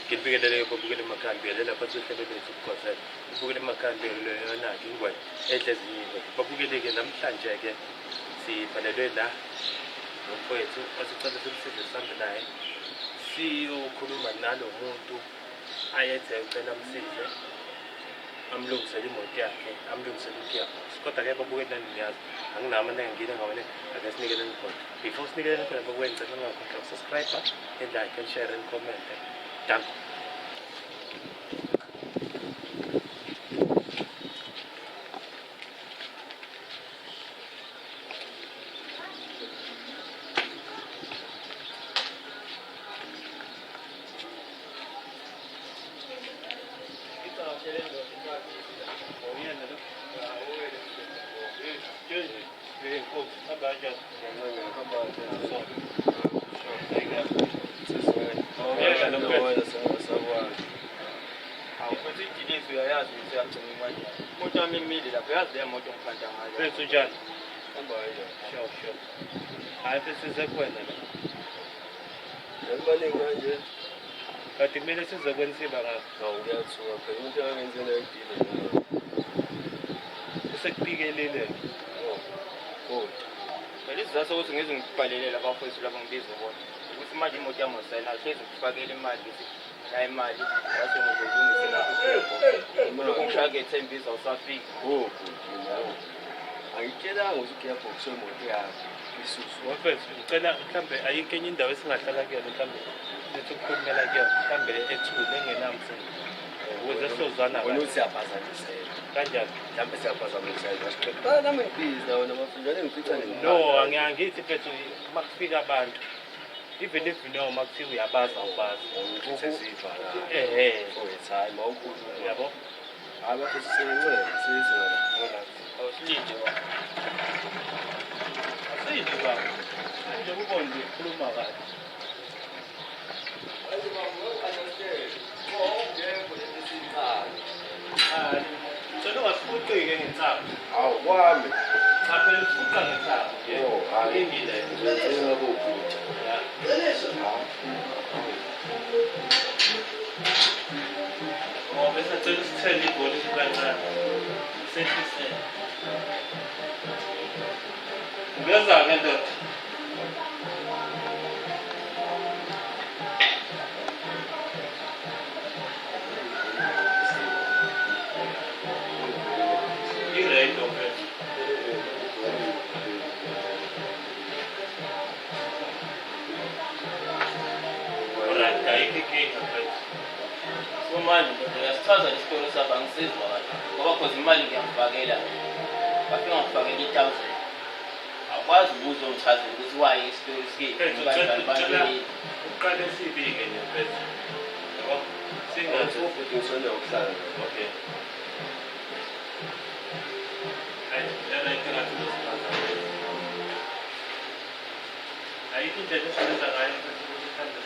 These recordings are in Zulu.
Nginibikelele babukele emakhaya, ngibikelela phansi kwehlelo lethu ukukhosela. Ubukele emakhaya, ngibikelela yona-ke ingwenya edla ezinye iy'ngwenya. Babukele-ke namhlanje-ke sibhalelwe la nomfowethu osicela simsize sihambe naye siyokhuluma nalo muntu ayethe ucela amsize amlungisele imoto yakhe, amlungisele u-gearbox. Kodwa-ke babukeli nani niyazi anginami angingile ngawene ake sinikeleni khona. Before sinikeleni khona babukeli ngicela ningakhohlwa uku-subscribe and like and share and comment. Danko. Mfethu njani? Sure, sure. Hayi mfethu size kuwena la. Baningi kanje. Kade kumele size kwensiba ngakho. Hawu ngiyathuka phela umuntu akangenzela idile. Usekubikelile. Oh. Good. Phela isizathu sokuthi ngize ngikubhalele labafowethu laba ngibize bona ukuthi manje imoto yami awusayinayo hlezi ngikufakela imali ngithi nayo imali wase ngizolungise lapho lokhu ngishaya ngethembisa awusafiki. Oh, good. Nawe. Angitshelanga ukuthi gearbox wemoto yakho isuswa. Mfethu ngicela mhlambe ayikho enye indawo esingahlala kuyona mhlambe sithi ukukhulumela kuyona mhlambe ethule engenamsindo ukuze sizozwana Wena kahle. uthi siyaphazamiseka. Kanjani? Mhlawumbe siyaphazamiseka. Siqeda nami ngibhizi nawe namafundane ngifica nemali. No, angithi mfethu uma kufika abantu even if noma kuthiwa uyabazi awubazi. Sesiva la. Ehhe. Mfowethu hayi mawukhuluma. Yabo? Hayi bafethu siyancela sithi wena. Alright. Awusilinde wa. Asiyini baba. Nje ubone nje khuluma kahle. Hayi. Ngicela ungasifuqi-ke ngenhlamba. Hawu kwami. Cha phela usifuqa ngenhlamba. Oh, hayi. Kulungile. Ngicela bobhuti. Ya. Oh, bese ngicela usithele ibholishi kancane. Sehlisele. Ngeza-ke ndoda. I-radio mfethu. Alright, ayikho inkinga mfethu. So manje ndoda uyasichaza lesitori sakho angisizwa kahle ngoba cause imali ngiyakufakela bafika ngakufakela i-thousand awukwazi ukuze ungichazele ukuthi why isitori Mfethu, ngicela uqale sibike nje mfethu. Yabo? Singathi Ubhuti ngisonde ukuhlala. Okay. Hayi, lena into engathi uzosiphazamisa. Ayikho indlela esebenza ngayo mfethu ukuthi mhlawumbe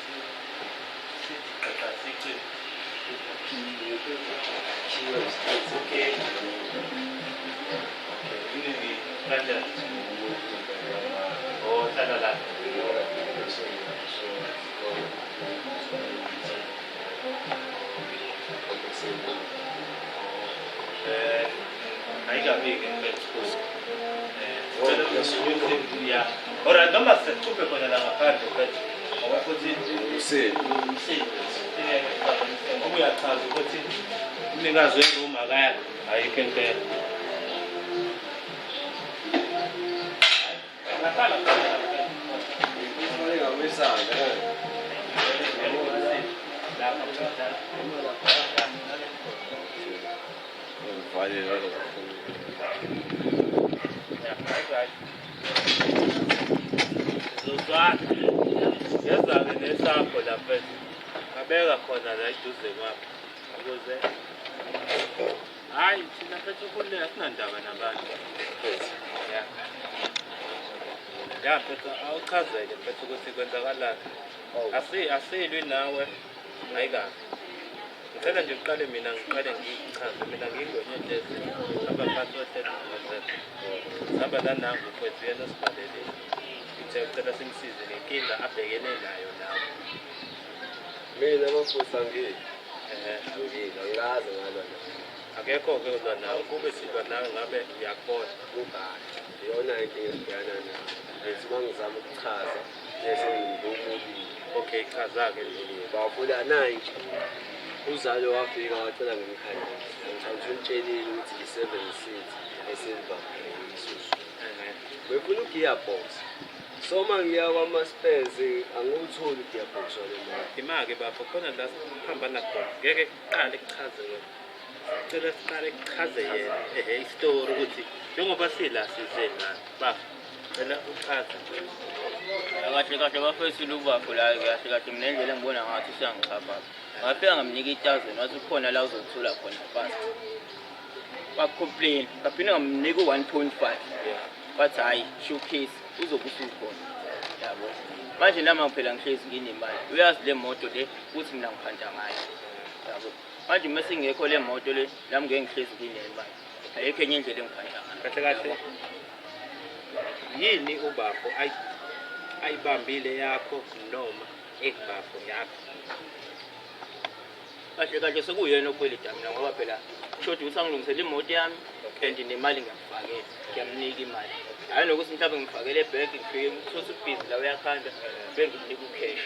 sithi gqagqa sicime. Okay. Okay. Kanjani? Oh, hlala la. Eh, ayikabiki mfethu. Eh, sicela ukuthi ya. Alright, noma sicuphe khona la ngaphandle mfethu. Ngoba futhi ngoba uyachaza ukuthi umnikazi we-room akaya ayikho into Ngahlala khona la mfethu. Lapha mfethu. Ya, right. Sizozwana. Ngeza-ke nesakho la mfethu. Ngabeka khona la eduze kwami ukuze hayi thina mfethu ukhululeka asinandaba nabantu. Ya. Ya mfethu awuchazele mfethu ukuthi kwenzakalani. Asilwi nawe hayi kabi. Ngicela nje uqale mina ngiqale ngichaze mina ngiyingwenye hlezi hamba phansi ohlelo ngozela. Sihamba nanangu mfethu yena osibhalelile. Ngithe ucela simsize ngenkinga abhekene nayo nawe. Mina bafowethu angeke. Ehhe. Angeke, angikaze ngalwa naye. Akekho-ke olwa nawe, kube silwa nawe ngabe uyakubona. Ukahle. Iyona inkinga esibhekana nayo. Ngithi uma ngizama ukuchaza bese ngilumulile. Okay, chaza-ke nje. Bafuna nayi inkinga. Uzalo wafika wacela ngimkhandise. Ngicabanga ukuthi umtshelile ukuthi i-seven seat e-silver grey Isuzu. Ehhe. Befuna u-gearbox. So uma ngiya kwama-spares angiwutholi u-gearbox wale moto. Ima-ke bafo, khona la siphambana khona. Ngeke kuqale kuchaze wena. Cela siqale kuchaze yena. Ehhe, isitori ukuthi njengoba sila size ngani. Bafo, cela uchaze. Kahle kahle bafethu lubafo la kahle kahle mina indlela engibona ngathi usiyangixhaphaza. Ngafika ngamnika i-thousand wathi ukhona la uzothola khona fast. Wa-complain, ngaphinde ngamnika u-1.5. Yeah. Wathi hhayi showcase uzobe usukhona. Yabo. Manje nami phela ngihlezi nginemali. Uyazi le moto le ukuthi mina ngiphanda ngayo. Yabo. Manje uma singekho le moto le nami ngeke ngihlezi nginemali. Ayikho enye indlela engiphanda ngayo. Kahle kahle yini ubafo ayibambile yakho noma ekubafo yakho? Kahle kahle sekuyena okwelita mina ngoba phela kushoda ukuthi angilungisele imoto yami and nemali ngiyamfakela, ngiyamnika imali. Hhayi nokuthi mhlawumbe ngimfakele ebhenki ngifike ngithole ubhizi la uyakhanda bengimnika u-cash.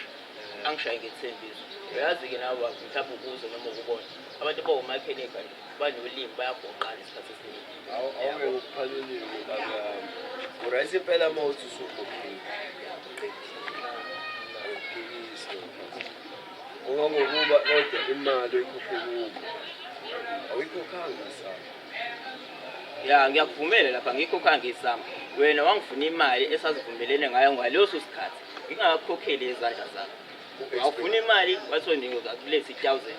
Angishaye ngethembiso. Uyazi-ke nawe baba mhlawumbe ukuze noma ukubona. Abantu abawumakhenikha nje banolimi bayagoqana isikhathi esiningi. Awungeke ukuphalulile baba yami. U-right impela uma uthi usukhokhile. Angikuphikisi lokho. Kungangokuba kodwa imali oyikhokhe kubo awuyikhokhanga isamba. Ya ngiyakuvumela lapha ngikhokhanga isamba. Wena wangifuna imali esazivumelene ngayo ngaleso sikhathi. Ngingakakhokheli izandla zakho. Wawufuna imali wathi ngakuletha i-thousand.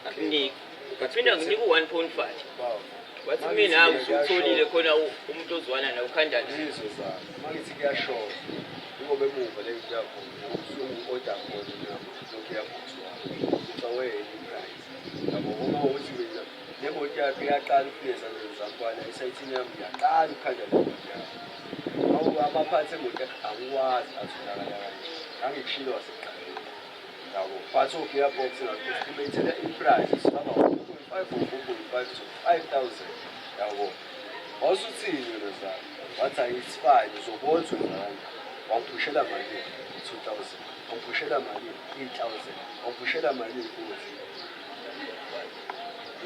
Ngakunika. Ngaphinda nginika u-1.5. Baba. Wathi mina usutholile khona umuntu ozwana nawe ukhanda naye. Izwe zami. Uma ngithi kuyashoda, ingoba emuva le nto yakhona usuku-order khona no-gearbox wakho. Ucabangwe yenye i-price. Yabo uma uthi mina le moto yakho iyaqala ukufika ezandleni zami kwana esayithini yami ngiyaqala ukukhanda le moto yakho. Awu amaphathi emoto yakho angiwazi atholakala kanje. Ngangikushilo wasekuqaleni. Yabo, but o-gearbox ngaku-estimate-ela i-price singaba 4.5 or 4.5 to 5,000. Yabo. Wawusuthini wena zami? Wathi hayi it's fine uzobona ukuthi wenza kanjani. Wangiphushela malini? 2,000. Wangiphushela malini? 8,000. Wangiphushela malini futhi?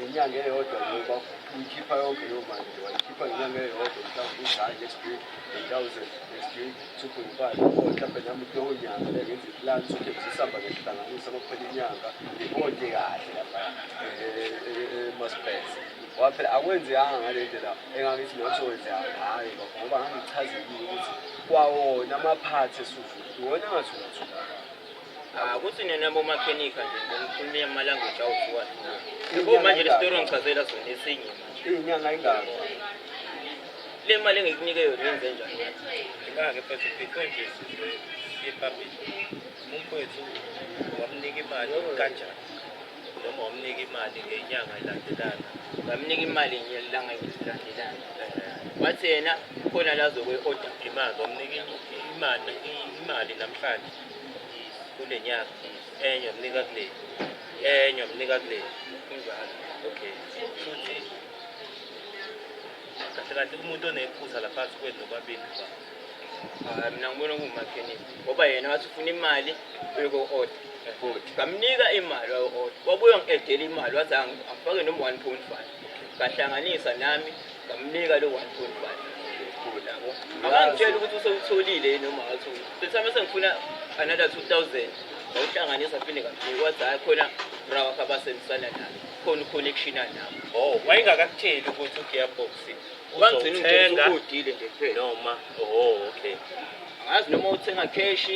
Inyanga eyodwa nje uyikhipha yonke leyo mali nje wayikhipha ngenyanga eyodwa mhlawumbe uthi hhayi next week 8,000 next week 2.5 or mhlawumbe nami kuleyo nyanga le ngenza i-plan ukuthi okay sisihamba ngihlanganisa uma kuphela inyanga ngibonde kahle lapha ema-spares. Ngoba phela akwenzekanga ngale ndlela engangithi mina kuzokwenzeka ngayo bafo ngoba ngangichazekile ukuthi kwawona amaphathi eSuzuki iwona angathulatholakala. Ah, kuthi nina bomakhenikha nje nikhuluma ama-language awu-two. Yabo manje le story ongichazela sona esinye manje. Iy'nyanga ingaki? Le mali engikunike yona yenze njani? Ima-ke mfethu before nje size siye phambili. Umfowethu wamnika imali kanjani? Noma wamnika imali ngenyanga elandelana? Ngamnika imali ngelanga ngilandelana. Wathi yena khona la azokwe-order. Imali wamnika imali namhlanje kule nyanga enye wamnika kule enye wamnika kule. Kunjalo. Okay. Futhi kahle kahle umuntu onephutha lapha kwenu nobabili ba. Hayi mina ngibona kuwumakhenikha ngoba yena wathi ufuna imali uyoko-order. Futhi. Ngamnika imali wayo-order. Wabuya ngi-add-ela imali wathi angifake noma 1.5. Ngahlanganisa nami ngamnika lo 1.5. Yabo. Akangitshela ukuthi usewutholile yini noma akatholi. The time sengifuna another 2000 ngawuhlanganisa phinde ngamnika wathi hhayi khona bra wakhe abasebenzisana naye khona u-connection nabo. Oh, wayengakakutsheli ukuthi u-gearbox Wangigcina ungitshela uzowuthenga ukuthi u-order-ile nje kuphela. noma oh okay. Angazi noma uthenga cash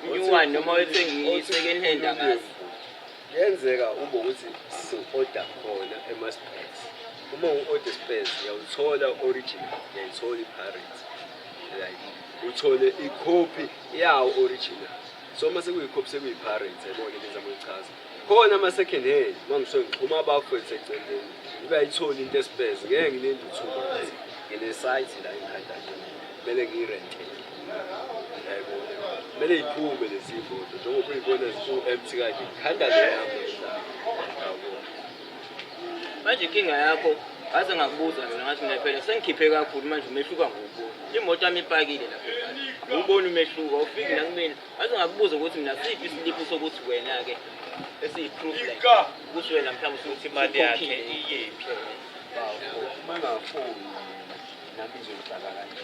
new one noma uthenga i-second hand angazi. Kuyenzeka ube ukuthi si-order khona ema-spares. Uma u-order spares uyawuthola original, uyayithola i-pirate. Like uthole ikhophi yawo original. So uma sekuyikhophi sekuyi-pirate yabona into engizama ukuyichaza. Khona ama-second hand uma ngisuke ngixhuma abafowethu eceleni uyayithola into e-spares ngeke ngilinde u-2 months. Ngine-site la ekhanda nje kumele ngiyirentele. Yayibona. Kumele iphume lezi moto njengoba uyibona ziku-empty kanje, ngikhanda le yami la. Yabo. Manje inkinga yakho ngaze ngakubuza mina ngathi mina phela sengikhiphe kakhulu manje umehluka nguboni. Imoto yami ipakile lapha ekhaya. Ubona umehluko awufiki nakumina. Ngaze ngakubuza ukuthi mina siphi isiliphu sokuthi wena-ke esiyi-proof like ukuthi wena mhlawumbe Ukuthi imali yakhe iyephi. Bafo, uma engafoni nami ngizolixaka kanje.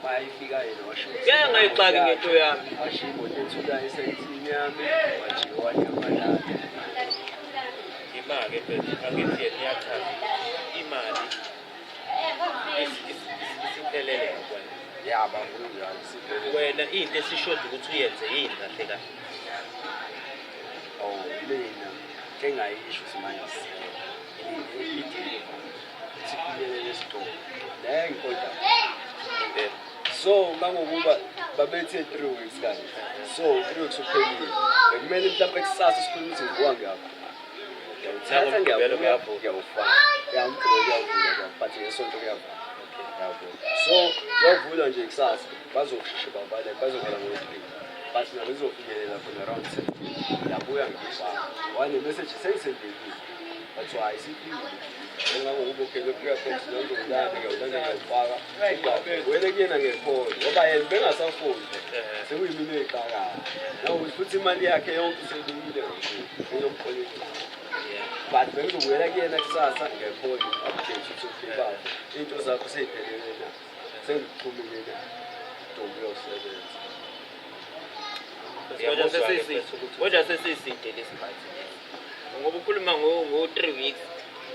Mayifika yena washo ukuthi Ngeke ngayixaki ngento yami. Washiya imoto ethula esayithini yami, wajika wanyamalala. Imali mfethu, angithi yena iyachaza imali isiphelele ngakwena. Ya bafo, kunjalo siphelele. Wena into esishoda ukuthi uyenze yini kahle kahle? Oh, mina into engayisho ukuthi manje i-delivery sifinyelele esitolo la engi-order. So mangokuba babethe 3 weeks kanje, so 3 weeks uphelile, bekumele mhlawumpe kusasa sikhulume ukuthi ngibuka ngiyakho ngiyawuthatha. NangoMgqibelo Ngiyabuya. kuyavulwa. Ngiyawufaka, ya, uMgqibelo kuyavulwa, but ngesonto kuyavalwa, yabo. So kuyavulwa nje kusasa, bazosheshe bavale, bazovala ngo-3, but nabo izofinyelela khona around 10. Ngiyabuya ngiyifaka wane-message sengisendelile, bathiwa hayi sifikile, engangokuba okay, lokhu kuyaphela, ngizolanda, ngiyawulanda, ngiyawufaka wele kuyena ngekhona ngoba yena bengasafoni, sekuyimina eyixakayo nakuthi futhi imali yakhe yonke isebuyile kakhulu ngizomxolisa, but bengizobuyela kuyena kusasa ngekhona update ukuthi okay baba, into zakho seyiphelele na, sengikuxhumile na, ntombi uyosebenza. Kodwa sesiside lesikhathi lesi ngoba ukhuluma ngo-3 weeks,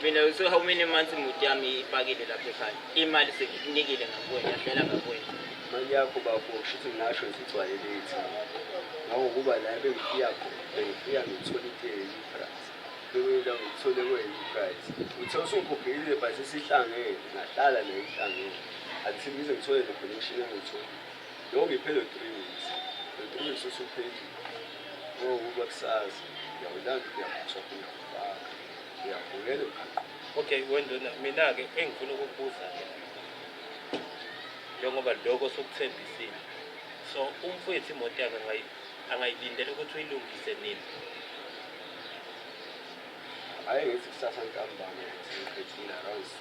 mina so how many months imoto yami ipakile lapha ekhaya, imali sengikunikile ngakuwena, yahlela ngakuwena. Imali yakho bafo, kusho ukuthi ngingasho ngithi igcwalelethi ngangokuba la bengifika khona, bengifika ngithola into eyi-price, bekuyinto ngithole kweyi-price, uthe usungikhokhekile, but sesihlangene ngahlala nayo ihlangene until ngize ngithole le connection engiyitholile. Lokho ngiphele 3 weeks, lo 3 weeks usuphelile, ngokuba kusasa ngiyawulanda, ngiyaphusa, ngiyawufaka, ngiyabuyela emgaqweni. Okay wendona, mina-ke engifuna ukukubuza-ke, njengoba lokho sokuthembisile, so umfowethu imoto yakhe angayilindela ukuthi uyilungise nini? Hhayi, ngithi kusasa ntambama sengiqedile around 6,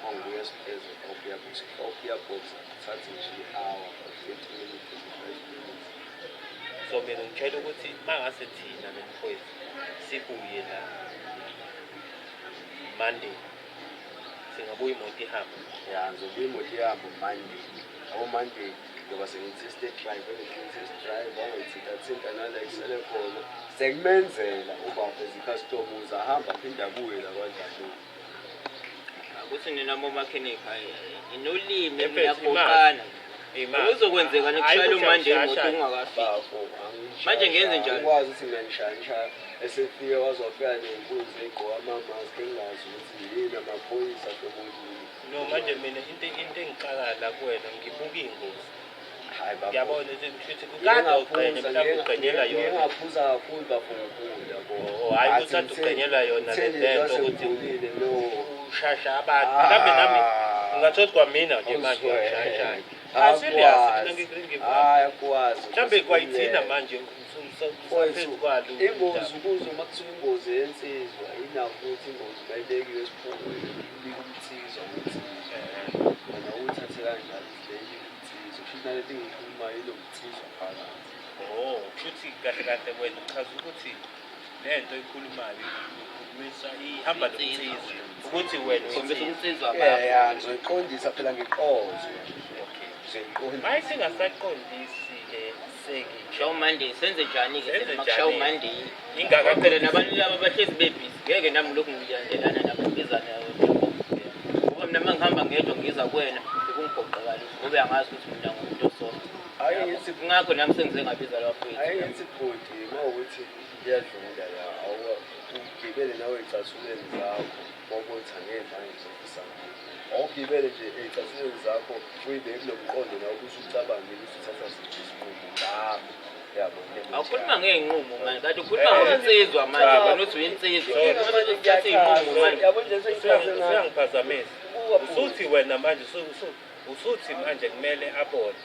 mangibuya esibhedlela ogearbox, ogearbox thathe nje i-hour, about 30 minutes, 35 minutes. So mina ngitshela ukuthi mangase thina nomfowethu sibuye la Monday, singabuya imoto ihambe? Ya, ngizobuya imoto ihambe Monday, yabo. Monday ngoba sengiyi-test drive, test drive, wangayithintathinta nala kusele khona, sekumenzela ubaba as i-customer ukuze ahambe aphinde abuye la kwaDlamini. Ukuthi nina bomakhenikha inolimi Mfethu, niyaphoqana. Imali. Kuzokwenzeka Hayi nikushayela ukuthi uMonday imoto uyashaya. ungakafiki. Bafo. Manje ngenze njani? Angikwazi ukuthi mina ngishaya esefike waze wafika ney'nkunzi ey'gqoka amamaski, engingazi ukuthi yini, amaphoyisa hlobonini. No, manje mina into engixaka la kuwena, ngibuka iy'ngozi. Hayi bafo. Ngiyabona ukuthi kushuthi kukade ugqenye, mhlawumbe ugqenyelwa Ngike yona. ngaphuza kakhulu bafo, ngikhulu, yabo. Oh, hhayi ukuthi kade ugqenyelwa yona le nto ukuthi Ngitheni no. ushasha abantu. Mhlawumbe nami ungathola ukuthi kwamina nje manje uyashayashaya. Ah, serious, mina Hayi, akwazi. mhlawumbe kwayithina manje Mfowethu, usaphezu kwalo. Ingozi ukuze uma kuthiwa ingozi yensizwa inakho ukuthi ingozi mayibekiwe esiphongweni ibika umnsizwa ngensizwa, wena uyithathe kanjani le ibika umnsizwa, kusho ukuthi nalento engiyikhulumayo inomnsizwa phakathi. Oh, kushuthi kahle kahle wena uchaza ukuthi le nto oyikhulumayo ukhulumisa ihamba nomnsizwa, ukuthi wena Khombisa uyinsizwa. umnsizwa. Ya ya, ngizoyiqondisa phela ngiqozwe. Okay. Ngizoyiqondisa. Maye singasaqondisi-ke sengisho. Shaw Monday senze njani-ke? Senze thina makushaw njani? Monday Ingaka- phela nabantu laba bahlezi bebhizi, ngeke nami lokhu ngilandelana nabo ngibizana, ngoba mina uma ngihamba ngedwa ngiza kuwena bekungiphoqa kaloku, ngoba uyangazi ukuthi mina ngumuntu osoft. Ake ngithi Ngakho nami sengize ngabiza labafowethu. Ake ngithi bhuti, uma ukuthi iyadlula la, ugibele nawe ey'cathulweni zakho, wawubona angeke manje ngizofisa awugibele nje ey'cathulweni zakho, uyibeke kulo mqondo nawe ukuthi ucabange ukuthi uthatha siphi isinqumo ngami, yabo. Awukhuluma ngey'nqumo manje, kanti ukhuluma ngomnsizwa manje, wena uthi uyinsizwa, uthatha iy'nqumo manje. Yabo nje sengichaze ngayo. Usuyangiphazamisa. Buka, bhuti. Usuthi wena manje usuthi manje kumele abone.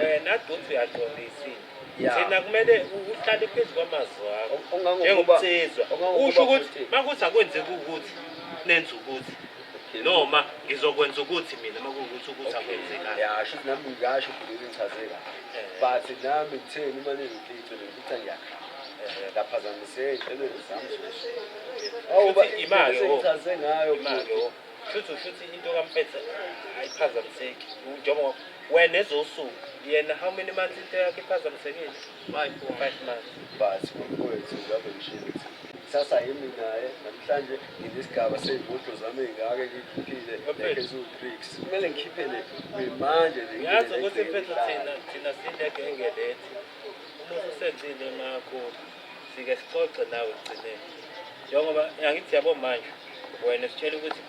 Wena duthi uyaqondisa into. Ya. Thina kumele uhlale phezu kwamazwi akho. Ongangokuba Njengomsizwa. ongangokuba Usho ukuthi futhi- makuthi akwenzeki ukuthi nenza ukuthi noma ngizokwenza ukuthi mina makuwukuthi ukuthi akwenzekanga. Ya, shuthi nami ngingasho futhi ngichaze kahle. But nami ngitheni uma nengimfice bengifica ngiyakhala. Ngaphazamiseka ey'nhlelweni zami zosuku. Awu, Shuthi imali, oh. sengichaze ngayo Imali, futhi. oh. Shuthi into kampethe ayiphazamiseki. Njengoba wena ezosuku yena how many months into yakhe iphazamisekile? 5 months. But mfowethu ngabe ngishilo ukuthi kusasa yimi naye namhlanje nginesigaba sey'moto zami ey'ngaka engiyikhiphile Mfethu. like eziwu-tricks kumele ngikhiphe le manje le Uyazi ukuthi mfethu thina sile genge lethi uma ususenzile makho sike sixoxe nawe ekugcineni. Njengoba angithi yabo manje wena sitshela ukuthi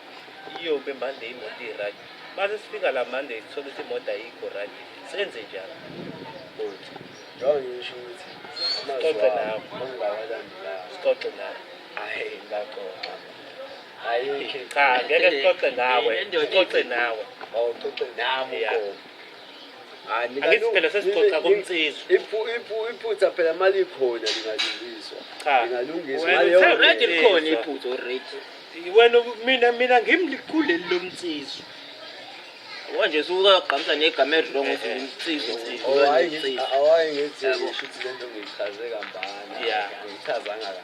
iyobe Monday imoto i-right. Mase sifika la Monday sithola ukuthi imoto ayikho right. Senze njani? Mfowethu, njengoba ngisho ukuthi amazwi Sixoxe wami nawe. ongingawalandelanga Sixoxe nawe. hhayi ngingaxoxa ayikho. Cha, ngeke sixoxe nawe. Le ndoda Sixoxe nawe. Awuxoxe nami Yeah. uqobo. Hayi, Angithi phela sesixoxa kumnsizwa. Iphutha phela mali ikhona lingalungiswa. Cha. Lingalungiswa Wena ngaleyo uthe ndlela. Already likhona iphutha already. Wena mina ngimlikhuleli lomnsizwa. Manje sukagqamisa negama eli-wrong uthi umsizwa. Oh, hayi awayi ngithi Yabo. shuthi le nto ngiyichaze kambana. Yeah. Ngiyichazanga kahle.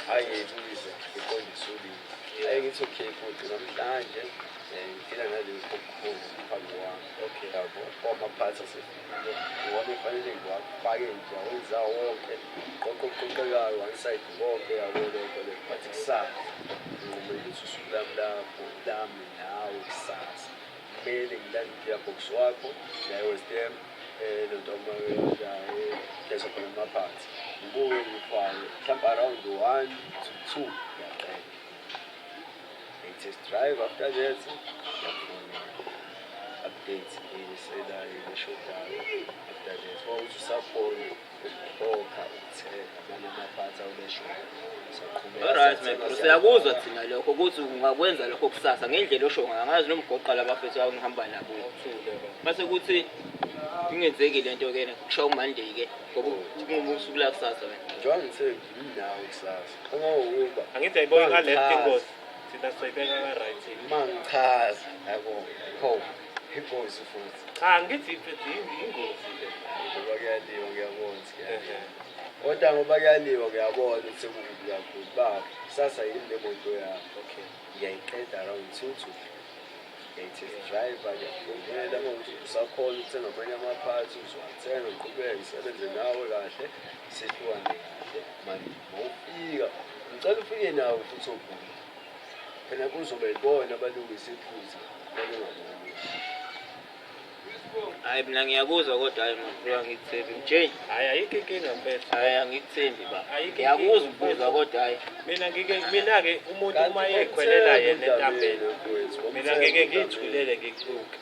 Hayi ngiyibuyise ngiqondise ulimi. Hayi ngithi okay futhi namhlanje ngifila nalezi okukhulu phambi kwami. Okay. Yabo, kwamaphathi asefikile. Iwona efanele ngiwafake nje awenza wonke. Qoqo qoqekayo one side konke yabo lokho le. But kusasa nginqume ukuthi usuku lami lapho lami nawe kusasa. Kumele ngilande i-gearbox wakho la e-West Ham lo nto leso khona amaphathi. Ngibuye ngifake mhlawumbe around 1 to 2 ngiyaqeda. Ngiyi-test drive after that ngiyakufonela. Update eselayo eshodayo after that. Mawukuthi usakhona ukukhokha ukuthenga amanye amaphathi awuleshoda. Siyaqhubeka Alright my siyathenga, bro, siyakuzwa siyafaka. thina lokho ukuthi ungakwenza lokho kusasa ngendlela osho ngayo. Angazi noma ugoqa labafethu abo ngihamba nabo. Awuthule baba. Mase kuthi ingenzeki lento ke kushawa uMonday ke ngoba usuku la kusasa wena. Njengoba ngithe nginawe kusasa. Kangangokuba Angithi ayibona ka left Mangichaza. ingozi. Thina soyibeka ka right. uma ngichaza yabo kho ingozi futhi. Cha, ngithi mfethu ingozi le. Ngoba kuyaliwa ngiyabona ukuthi kuyaliwa. Ehhe. Kodwa ngoba kuyaliwa ngiyabona ukuthi sekukubi kakhulu. Baba, kusasa yimi nemoto yakho. Okay. Ngiyayiqeda around 2 to 3. Ngiyayi-test drive ngiyakufonela uma ukuthi usakhona ukuthenga amanye amaphathi uzowathenga ngiqhubeke ngisebenze nawe kahle sihlukane kahle. Manje mawufika ngicela ufike nawe futhi obhuti. Phela kuzobe yibona abalungisa iphutha babengaboni. Hayi mina ngiyakuzwa kodwa hayi my bro angikuthembi. Nje Hayi ayikho inkinga mfethu. hayi angikuthembi ba. Ayikho Ngiyakuzwa inkinga, ukubuza mfethu. kodwa hayi. Mina ke umuntu uma ekhwelela yena entabeni mina ngeke ngiyithulele ngikubuke.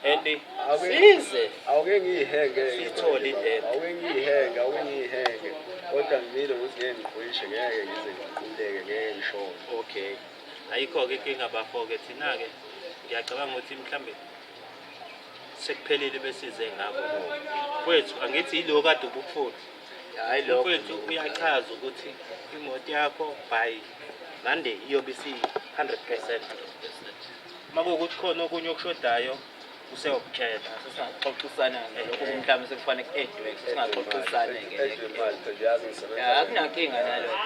And size Awuke ngiyihenge Siyithole indlela. Awuke ngiyihenge, awuke ngiyihenge. Kodwa ngimile ukuthi ngeke ngiqhwishe, ngeke ngize ngiquleke, ngeke ngishone. Okay. Ayikho-ke inkinga bafo-ke thina-ke ngiyacabanga ukuthi mhlambe sekuphelile besize ngakho. Kwethu angithi yilo kade ubufuna. Hayi lokho. Mfethu uyachaza ukuthi imoto yakho by Monday iyobe isi-100%. Uma kuwukuthi khona okunye okushodayo useyokutshela. Singaxoxisana ngalokho mhlawumbe sekufanele ku-add singaxoxisane ke. Edwe imali phela uyazi ngisebenza. Ya, akunankinga nalokho.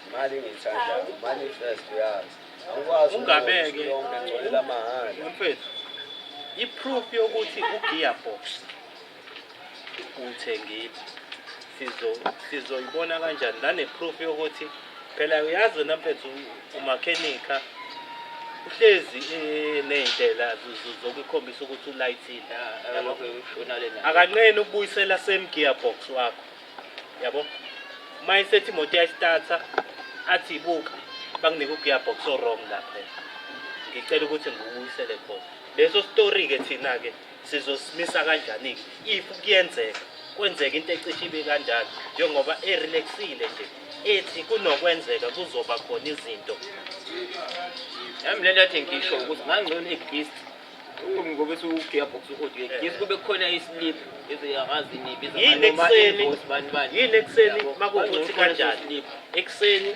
Imali engiyithandayo, money first uyazi. Awukwazi Ungabeke. lonke ngcolela mahhala. Mfethu, i-proof yokuthi u-gearbox uthengile sizoyibona kanjani nane-proof yokuthi phela uyazi wena mfethu umakhenikha uhlezi ney'ndlela zokukhombisa ukuthi ulayithile. Yabo ushonale nayo. Akanqeni ukubuyisela same gearbox wakho yabo uma isethi imoto iyayistarta athi buka banginike u-gearbox o-wrong lapha ngicela ukuthi ngiwubuyisele khona leso story-ke thina-ke sizosimisa kanjani-ke if kuyenzeka kwenzeka into ecishe ibe kanjalo njengoba erelaxile nje ethi kunokwenzeka kuzoba khona izinto. Nami le nto athi ngisho ukuthi ngangcono at least Ngoba esuwu-gearbox u-odiwe yes kube khona islip ezoyakazi nibiza Yini noma ekuseni? invoice bani bani. Yini ekuseni Yabo, makuwukuthi khona leso kanjani? slip. Ekuseni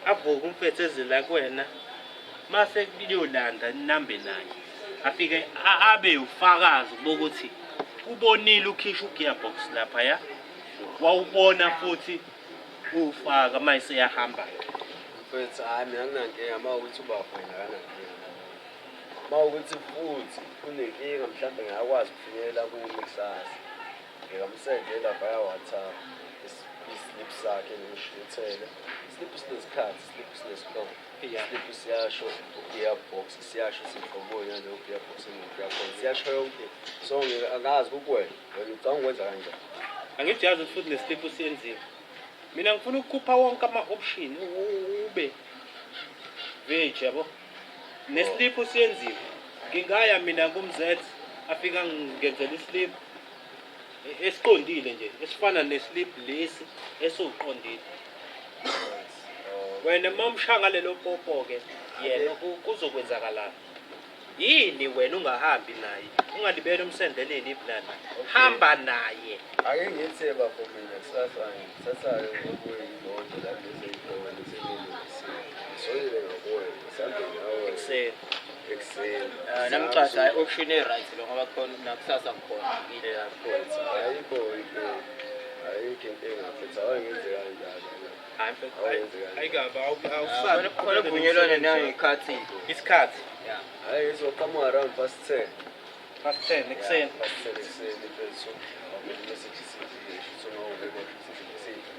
avuke umfethu ezila kuwena mase kuyolanda ninambe naye afike abe ufakazi bokuthi ubonile ukhisha ugearbox laphaya, wawubona futhi uwufaka mase eyahamba. Mfethu, hhayi mina nginankinga uma ukuthi ubafo yena akanankinga. Uma ukuthi futhi unenkinga mhlawumbe ngingakwazi ukufinyelela kumi kusasa. Ngingamsendela via WhatsApp islip sakhe ngimshuthele. Islip sinesikhathi, islip sinesihloko. Islip siyasho u-gearbox, siyasho sinhloboni yaleyo gearbox imoto yakhona. Siyasho yonke. So angazi kukuwena, wena ucabanga ukwenza kanjani? Angithi uyazi ukuthi futhi neslip siyenziwe. Mina ngifuna ukukhupha wonke ama-option ube veg yabo. Neslip siyenziwe. Ngingaya mina kumz afika ngenzela islip esiqondile nje esifana neslip lesi esiwuqondile. Wena uma umshaya ngalelo popo-ke yena kuzokwenzakalani? Yini wena ungahambi naye? Ungalibeli umsendeleni iplani. Hamba naye. Ake ngithi bafo mina kusasa ngithatha-ke ngokuye imoto la kulezi ey'khona sengilungisile. Ngisoyile ngakuwena, ngisambe nawe Ekuseni. ekuseni. Ah, namcathi hayi option e-right lo ngoba khona nakusasa ngikhona. Yeah. Mfethu, ayikho inkinga. Ayikho inkinga mfethu, awake ngenze kanjalo. Hayi mfethu, Awenze kanjalo. hayi kabi, awusabi. Khona kuvunyelwane nangekhathi. Isikhathi. Yeah. Hhayi ngizoqhamuka around past 10. Past 10 ekuseni. Past 10 ekuseni mfethu. Awumele message sithi, shuthi uma ungekho shuthi sithi.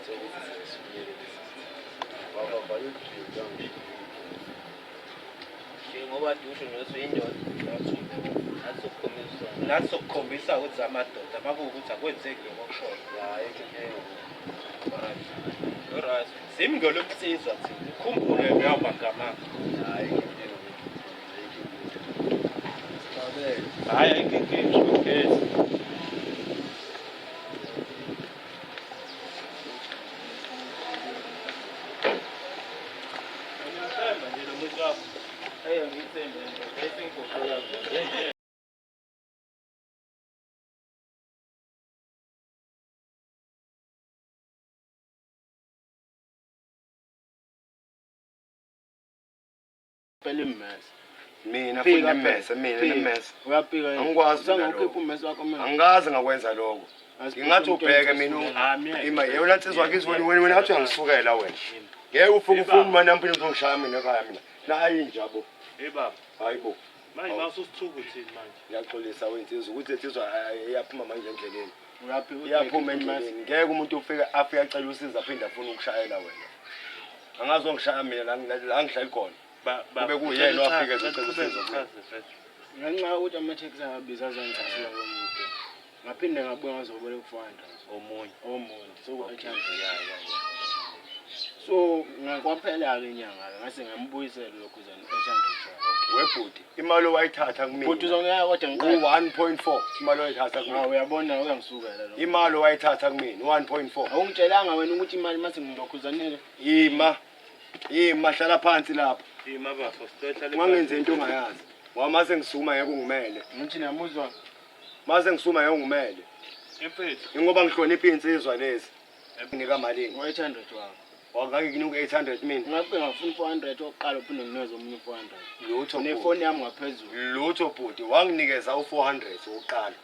Sokuthi sesifike lesi. Babavala udrill kangisho. Njengoba dusho nothi uyindoda. Nathi sokukhombisa. Nathi sokukhombisa ukuthi amadoda makuwukuthi akwenzeki lokho okushoyo. Ya, ayikho inkinga. Alright. Simngelo insizwa thina. Ukhumbule leyo magama. Ya, ayikho inkinga. Ayikho inkinga. Sixabene. Hayi ayikho inkinga okay. Ngiyamthemba nje lo muntu wakho. Hey ngithembe nje. Bese ngiguqula. Phela immese. Mina futhi nemmese, mina nemmese. Uyapika yini? Angikwazi mina Usangokhipha lokho. ummese wakho manje. Angikaze ngakwenza lokho. Ngingathi ubheke mina Ah, mina. ima yena nsizwa kithi wena wena wena ngathi uyangisukela wena. Ngeke ufike ufune imali yami phela uzongishaya mina ekhaya mina. Nayi njabo. Hey baba, Hayi bo. manje mawususithuka uthini manje? Ngiyaxolisa wensizwa ukuthi insizwa iyaphuma manje endleleni. Uyapika Iyaphuma endleleni. Ngeke umuntu ufike afike acela usizo aphinde afune ukushayela wena. Angazi ongishaya mina la la ngihlali khona. Kube kuyena owafika ezocela usizo kumina. Ngenxa yokuthi ama-taxi ayabiza azangicasula lo muntu. Ngaphinde ngabuya ngazoboleka u-400. Omunye. Omunye. Soku-800. Ya ya ya. So ngakwaphela-ke inyanga-ke ngase ngambuyisela lokhu zana 800. Webhuti, imali owayithatha Bhuti kumina. uzongiyeka kodwa ngiqeda. U-1.4 imali owayithatha Hawu kumina. uyabona uyangisukela lo. Imali owayithatha kumina u-1.4. Awungitshelanga wena ukuthi imali mase ngilokhuzanile. Ima. Ima hlala phansi lapha. Ima bafo, sicela Ungangenzi into ongayazi. Ngoba mase ngisukuma ngeke ungimele. Ngithi niyamuzwa. Mase ngisukuma ngeke ungimele. Mfethu, Ingoba ngihlonipha iy'nsizwa lezi. Nika malini? Ngo-800 wakho. Wangake kunika 800 mina. Ngafike ngafuna u-400 wokuqala uphinde nginikeze omunye u-400. Lutho bhuti. Nefoni yami ngaphezulu. Lutho bhuti wanginikeza u-400 wokuqala.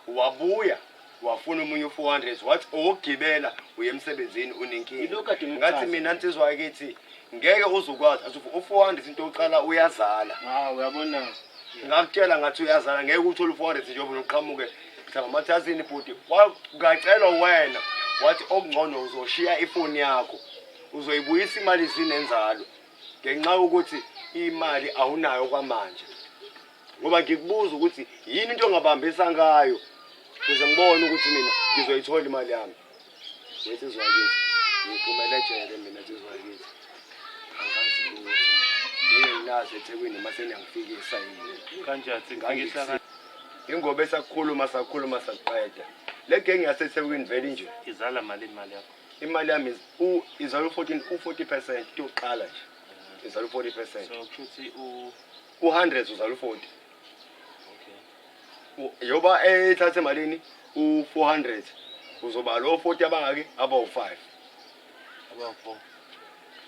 Wabuya wafuna omunye u-400 wathi owokugibela uye emsebenzini unenkinga. Yilokhu kade ngikuchaza. Ngathi mina nsizwa yakithi ngeke uzukwazi athi u-400 into yokuqala uyazala. Hawu uyabona. Ngakutshela ngathi uyazala ngeke uthole u-400 njengoba uqhamuke mhlawumbe amathasini bhuti ngacelwa wena wathi okungcono uzoshiya ifoni yakho uzoyibuyisa imali isinenzalo ngenxa yokuthi imali awunayo kwamanje ngoba ngikubuza ukuthi yini into ongabambisa ngayo ukuze ngibone ukuthi mina ngizoyithola imali yami. Wensizwa yakithi ngiphumele ejele mina nsizwa yakithi angazi lutho ngeke nginazi eThekwini uma seniyangifikisa yini. Kanjani sikufikisa kanjani? Ingoba esakukhuluma sakhuluma saqeda. Le genge yaseThekwini vele nje. Izala malini imali yakho? Imali yami izala u-14 u-40% yokuqala nje. Izala u-40%. So kushuthi u U-100 uzala u-40. Yoba ethathe malini u-400 uzoba lo 40 abangaki abawu-5 Abawu-4.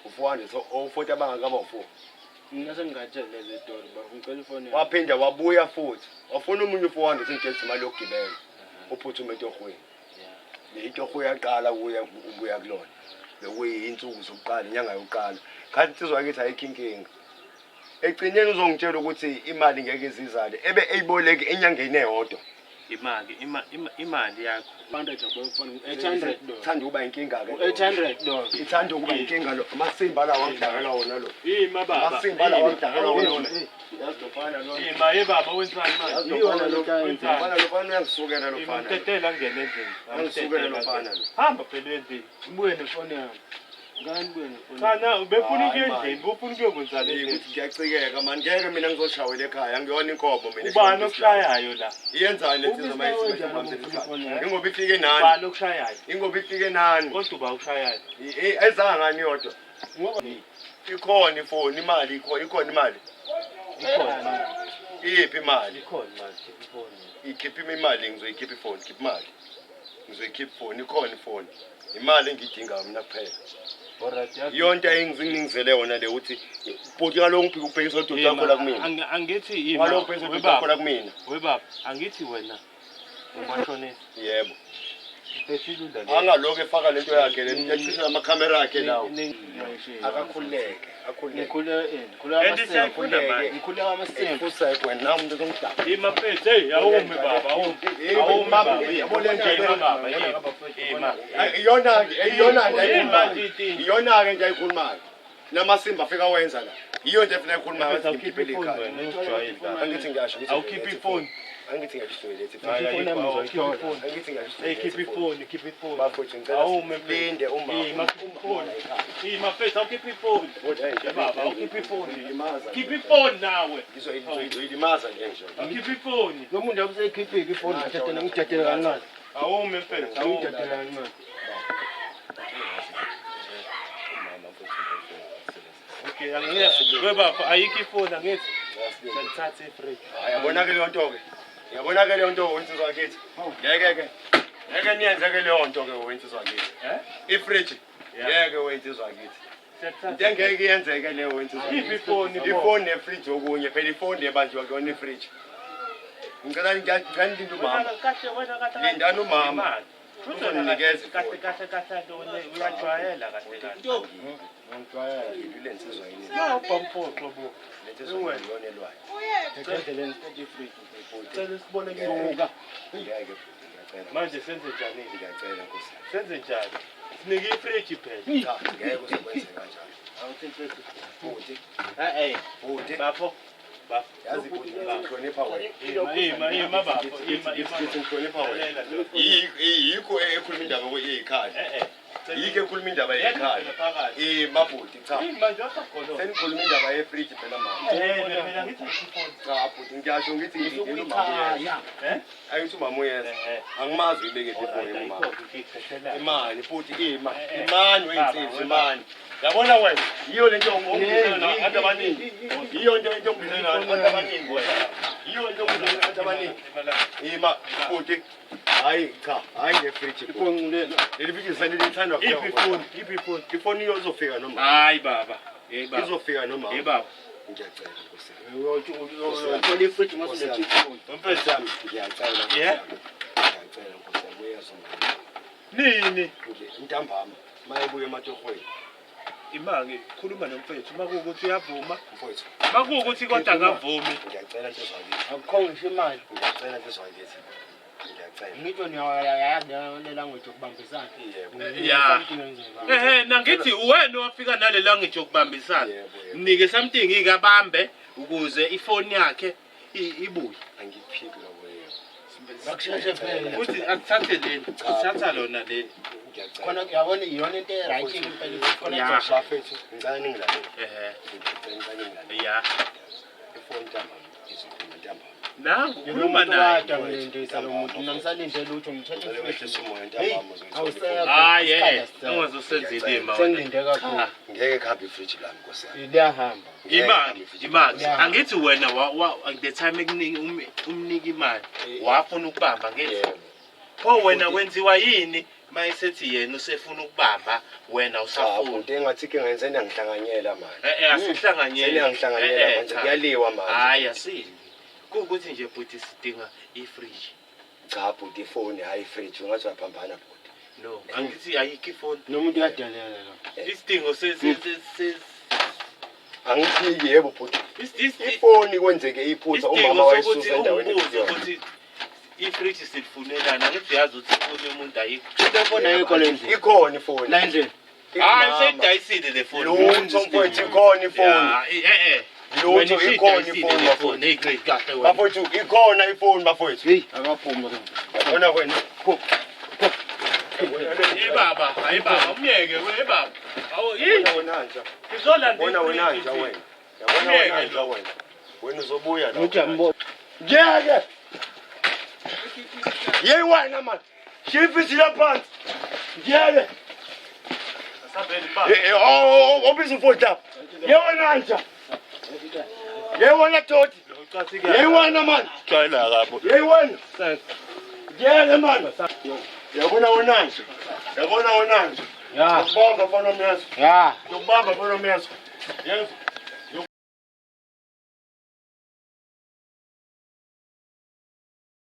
U-400 so o-40 abangaki abawu-4. Mina sengingatshela lezi story baba, ngicela ifoni yakho. Waphinda wabuya futhi wafuna omunye u-400 ngitshela imali yokugibela uphuthume etohweni. Le itoho yaqala kuya ubuya kulona bekuyinsuku zokuqala inyanga yokuqala khathi insizwa yakithi ayikho inkinga. Egcineni uzongitshela ukuthi imali ngeke izizale ebe eyiboleke enyangeni eyodwa. Imali imali yakho. 100 yabo ifoni 800 do. Ithanda ukuba inkinga ke. 800 do. Ithanda ukuba inkinga lo. Amasimba lawa angidakela wona lo. Ima baba. Amasimba lawa angidakela wona lona. Yazi lo fana lo. Ima ye baba wenzani manje? Yazi lo fana lo. Fana lo fana uyangisukela lo Ima fana. mtetela angene endlini. Angisukele lo fana lo. Hamba phela endlini. Ubuye nefoni yami. Ngani ubuye nefoni? Cha na ubefuna ukuya Hayi, man. endlini, ubufuna ukuyokwenzani endlini? Ukuthi ngiyacikeka mani ngeke mina ngizoshawela ekhaya angiyona inkomo mina. Ubani okushayayo la? Iyenzani le nsizwa Ubisi mayisiba wenjani ubufuna ifoni yakho? Ingoba ifike nani? Ubani okushayayo? Ingoba ifike nani? Kodwa uba ushayayo. Ezanga ngani yodwa? Ngoba Ikhona ifoni imali ikhona ikhona imali. Ikhona. Iyiphi imali? Ikhona manje ifoni. Ikhipha imali ngizoyikhipha ifoni, khipha imali. Ngizoyikhipha ifoni, ikhona ifoni. Imali engiyidingayo mina kuphela. Alright. yazi- Yonke engingizele yona le uthi bhuti kaloku ngibheke ubhekisa udoti wakho la kumina. Angithi ima. Kaloku ubhekisa udoti wakho la kumina. Webaba, angithi wena umashonisa. Yebo. Bethile la. Angalokhu efaka lento yakhe le ecisha amakhamera akhe lawo. Akakhululeke, akhululeke. Ngikhule And siyayifuna manje. ngikhule amasembe. Fusek wena nawe umuntu ozongidaba. Ima mfethu, hey, awumi baba, awumi. Awumi baba. Yabo le nto Ima baba, ima. Ima. Iyona ke, iyona nje Ima nje intinga. Iyona ke nje ayikhulumayo. Namasimba afika wenza la. Iyo nje efuna ikhulumayo Mfethu, athi awukhiphi ngikhiphele ifoni ikhaya. wena, ungijwayeli la. Angithi ngiyasho ukuthi Awukhiphi ifoni. Angithi ngiyasho ukuthi Hayi, ifoni. ayikho, awukhiphi ifoni. Angithi ngiyasho Hey, khipha ifoni, khipha ifoni. Bafowethu ngicela Awume mfethu. linde uma Ima, khipha ifoni. Ima mfethu, awukhiphi ifoni. Ye baba, awukhiphi ifoni. Ngilimaza. Khipha ifoni nawe. Ngizoyilimaza le nje. Awukhiphi ifoni. Lo muntu akusekhiphile ifoni ngidedela ngidedela kancane. Awume mfethu, awume. Ngidedela kancane. Umama mfowethu. Okay, angithi. We baba, ayikho ifoni angithi. Siyalithatha ifridge. Hayi yabona ke leyo nto ke. Yabona ke leyo nto wensizwa kithi. Ngeke ke. Ngeke niyenze ke leyo nto ke wensizwa kithi. Eh? Ifridge. Yeah. Ngeke wensizwa kithi. Siyalithatha. Into engeke iyenzeke leyo wensizwa Khipha kithi. ifoni. Ifoni nefridge okunye phela ifoni lebanjiwa kuyona ifridge. Ngicela ngicela nilinde umama. Kahle wena kahle. Lindani umama. Imali. Futhi wena Uzonikeza kahle ifoni. kahle kahle lona uyajwayela kahle kahle. Ngijwayele. Le nsizwa yini? Ya ubhampoxo bo. Le nsizwa yini elwayo. Ngidedela ngithathe ifridge. Cela siboleke. Suka. Ngeke bhuti ngiyacela. Manje senze njani? Ngiyacela Nkosi. Senze njani? Sinike ifridge phela. Cha ngeke uzokwenze kanjalo. Awuthethe. Bhuti, Eh eh. bhuti. Bafo. Bafo. Yazi bhuti ngihlonipha wena. Ima ima ima bafo. Ima ima. Ngithi ngihlonipha wena. Lalela ndoda. Yikho ekhuluma indaba yeyikhaya. Eh eh. Yikho ekhuluma indaba yeyikhaya. Phakathi. Eh mabhuti cha. Yini manje wasagoloza? Senikhuluma indaba yefridge phela mama. Eh phela ngithi ayikho ifoni. Cha bhuti ngiyasho ngithi ngilindele umama uyeza. Eh? Angithi umama uyeza. Eh. Angimazi uyibeke phi ifoni umama. Ayikho ngikhethelana. Imali futhi ima. Eh, eh. Imani weyinsizwa imani. Yabona wena yiyo lento ongibizela nabantu abaningi. Yiyo into into ongibizela nabantu abaningi wena. Yiyo into ongibizela nabantu abaningi. Ima futhi hayi cha hayi ngefridge. Ifoni lena. Leli fridge senilithandwa Iphi ifoni? Iphi ifoni? Ifoni izofika noma. Hayi baba. Hey baba. Izofika noma. Hey baba. Ngiyacela Nkosi. Uyothola ifridge mase ulethe ifoni. Mfethu yami ngiyacela. Nkosi Yeah. yami. Ngiyacela Nkosi yami uyezwa mama. Nini? Nje ntambama mayebuya ematohweni Imake khuluma nomfethu makuwukuthi uyavuma. mfowethu. Makuwukuthi kodwa akavumi. Ngiyacela insizwa yakithi. Akukho ngisho imali. Ngiyacela insizwa yakithi. Ngiyacela. Ngitsho niyayazi le language yokubambisana. Yebo. Ya. Something enzekayo. Ehe nangithi wena owafika nale language yokubambisana. Yebo, yebo. Mnike something ikabambe ukuze ifoni yakhe ibuye. Angikuphiki lokho yebo. Akusheshe phela. Futhi akuthathe leli. Uthatha lona leli. Ngiyacela. Khona yabona iyona into e-right impela khona Ya. izoshesha. Bafethu ngicela ningilalele. Ehe. Ngiyacela ngicela ningilalele. Ya. Ifoni ntambama izokhuluma ntambama. Nangu khuluma naye. Kade ngilindisa lo muntu mina ngisalinde lutho ngithatha Ngicela ifridge. wehlise umoya Hey, ntambama uzoyithola awusekho. ifoni. Hayi Isikhathi eh asisekho. ungazosenza ilima wena. Sengilinde kakhulu. Ngeke kuhambe ifriji lami nkosi yami. Liyahamba. Ngeke Imali, kuhambe ifriji imali. Yeah. Angithi wena wa the time ekunika umnika imali wafuna ukubamba ngithi. Yebo. Pho wena wenziwa yini mayesethi yena usefuna ukubamba wena Cha usafuna? bhuti engathi ke ngenze niyangihlanganyela manje. Eh eh asihlanganyele. Seniyangihlanganyela Eh, eh, manje cha. kuyaliwa manje. Hayi asili. Kuwukuthi nje bhuti sidinga ifridge. Cha bhuti ifoni hayi ifriji ungathi uyaphambana bhuti. No, angithi ayikho ifoni. Nomuntu uyadelela lo. Isidingo se se se se Angithi yebo bhuti. isidingo Ifoni kwenzeke iphutha umama sokuthi wayisusa endaweni ungibuze ekuyona. ukuthi ifridge silifunelana angithi uyazi ukuthi ifoni yomuntu ayikho. Ifoni ayikho le ndlini. Ikhona ifoni. La endlini. Hayi Imama. useyidayisile le foni. Lutho mfowethu ikhona ifoni. Ya, eh eh. Lutho Wena ikhona usuyidayisile ifoni le bafowethu. foni. Hey great kahle wena. Bafowethu ikhona ifoni bafowethu. Hey, akaphumi ke. Yabona wena. Hey baba, hayi baba, umyeke we hey baba. Awu Yabona wena nja. ngizolanda Yabona wena ifridge nja nje. wena. Yabona Umyeke wena nja lo. wena. Wena uzobuya la. Uthi ambo. Ngeke. Yeyi wena man. Shiya ifriji laphansi. Ngeke. Asabeli baba. Eh, eh, oh, oh, obiza ufoni lapha. Ye wena nja. Ye wena toti. Ye wena man. Jwayela kabo. Ye wena. Ngeke man. Yabona wena nje. Yabona wena nje. Ya. Ngiyakubamba mfana wami yazo. Ya. Ngiyakubamba mfana wami yazo. Yezwa.